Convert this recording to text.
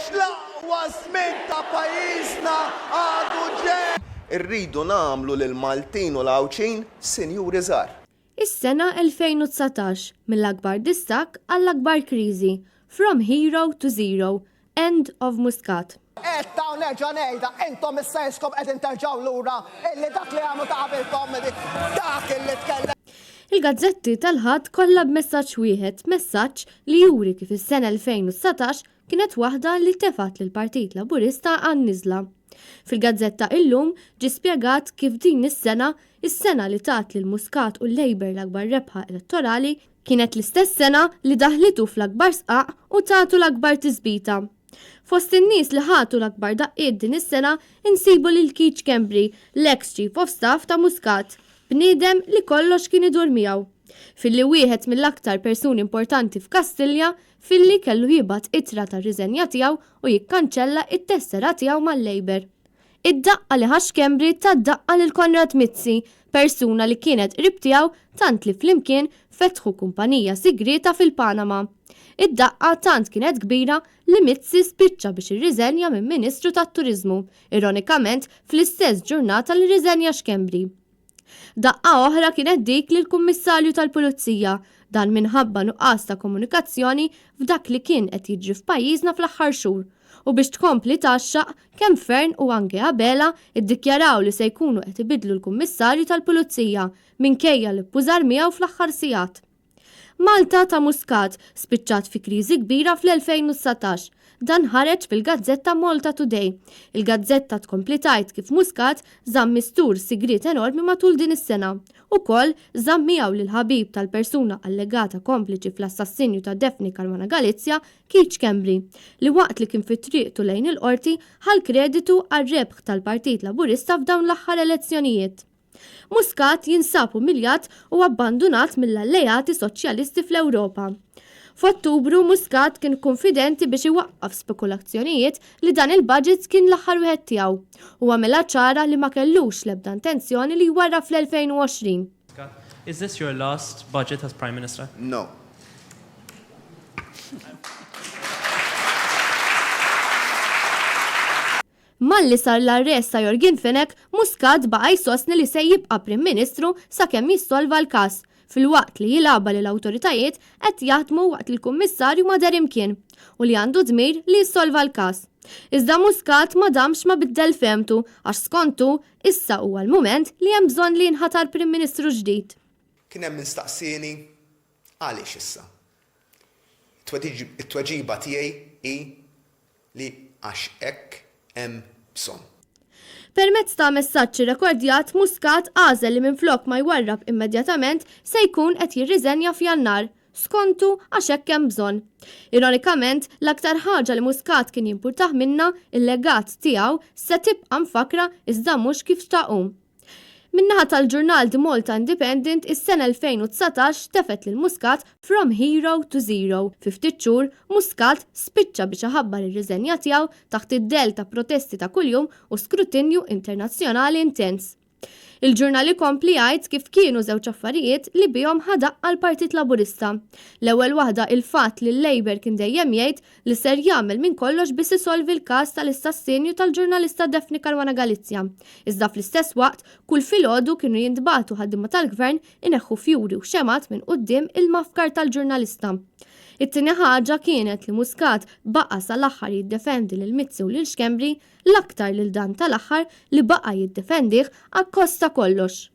Għaliex l-aqwa żmien ta' pajjiżna għadu ġej. Irridu nagħmlu lill-Maltin u l-Għawdxin sinjuri żgħar. Is-sena 2019, mill-akbar distakk għall-akbar kriżi, from hero to zero, end of Muscat. Għedtha u nerġa' ngħidha, intom issa iskom qegħdin terġgħu lura illi dak li għamlu ta' qabilkom, dak illi tkellem. Il-gazzetti tal-Ħadd kollha b'messaġġ wieħed, messaġġ li juri kif is-sena 2019 kienet waħda li tefgħet lill-Partit Laburista għan-niżla. Fil-gazzetta Illum ġie spjegat kif din is-sena, is-sena li tat lil Muscat u l-Labour l-akbar rebħa elettorali, kienet l-istess sena li daħlitu fl-akbar sqaq u tatu l-akbar tisbita. Fost in-nies li ħatu l-akbar daqqiet din is-sena insibu lil Keith Schembri, l-eks Chief of Staff ta' Muscat, bniedem li kollox kien idur miegħu. Filli wieħed mill-aktar persuni importanti f'Kastilja, filli kellu jibgħat ittra tar-riżenja tiegħu u jikkanċella t-tessera tiegħu mal-Labour. Id-daqqa li ħa Schembri tat daqqa lil Konrad Mizzi, persuna li kienet qrib tiegħu tant li flimkien fetħu kumpanija sigrieta fil-Panama. Id-daqqa tant kienet kbira li Mizzi spiċċa biex irriżenja minn Ministru tat-Turiżmu, ironikament fl-istess ġurnata li rriżenja Schembri. Daqqa oħra kienet dik lill-Kummissarju tal-Pulizija, dan minħabba nuqqas ta' komunikazzjoni f'dak li kien qed jiġri f'pajjiżna fl-aħħar xhur. U biex tkompli tgħaxxaq, kemm Fearne u anke Abela ddikjaraw li se jkunu qed ibiddlu l-Kummissarju tal-Pulizija, minkejja l-ippużar miegħu fl-aħħar sigħat. Malta ta' Muscat spiċċat fi kriżi kbira fl-2019. Dan ħareġ fil-gazzetta Malta Today. Il-gazzetta tkompli tgħid kif Muscat żamm mistur sigriet enormi matul din is-sena. Ukoll, żamm miegħu lill-ħabib tal-persuna allegata kompliċi fl-assassinju ta' Daphne Caruana Galizia, Keith Schembri, li waqt li kien fi triqtu lejn il-Qorti ħa l-kreditu għar-rebħ tal-Partit Laburista f'dawn l-aħħar elezzjonijiet. Muscat jinsab umiljat u abbandunat mill-alleati soċjalisti fl-Ewropa. F'Ottubru, Muscat kien kunfidenti biex iwaqqaf spekulazzjonijiet li dan il-budget kien l-aħħar wieħed tiegħu u għamilha ċara li ma kellux l-ebda intenzjoni li jwarrab fl-2020. Is this your last budget as Prime Minister? No. Malli sar l-arrest ta' Yorgen Fenech, Muscat baqa' jsostni li se jibqa' Prim Ministru sakemm jissolva l-każ, filwaqt li jilgħabha li l-awtoritajiet qed jaħdmu waqt li l-Kummissarju ma deher imkien u li għandu dmir li jissolva l-każ. Iżda Muscat ma damx ma biddel fehmtu għax skont hu, issa huwa l-mument li hemm bżonn li jinħatar Prim Ministru ġdid. Kien hemm min staqsieni għaliex issa. It-tweġiba tiegħi hi li għax hekk hemm bżonn. Permezz ta' messaġġ irrekordjat, Muscat għażel li minflok ma jwarrab immedjatament se jkun qed jirriżenja f'Jannar, skontu għax hekk hemm bżonn. Ironikament, l-aktar ħaġa li Muscat kien jimpurtah minnha, il-legat tiegħu, se tibqa' mfakkra iżda mhux kif xtaq hu. Min-naħa tal-ġurnal The Malta Independent, is-sena 2019 tefgħet lil Muscat from hero to zero. Fi ftit xhur, Muscat spiċċa biex iħabbar ir-riżenja tiegħu taħt id-dell ta' protesti ta' kuljum u skrutinju internazzjonali intens. Il-ġurnal ikompli jgħid kif kienu żewġ affarijiet li bihom ħa daqqa l-Partit Laburista. L-ewwel waħda il-fatt li l-Labour kien dejjem jgħid li ser jagħmel minn kollox biex isolvi l-każ tal-issassinju tal-ġurnalista Daphne Caruana Galizia. Iżda fl-istess waqt, kull filgħodu kienu jintbagħtu ħaddiema tal-Gvern ineħħu fjuri u xemgħat minn quddiem il-mafkar tal-ġurnalista. It-tieni ħaġa kienet li Muscat baqa' sal-aħħar jiddefendi lil Mizzi u lil Schembri, l-aktar lil dan tal-aħħar li baqa' jiddefendih akkost ta' kollox.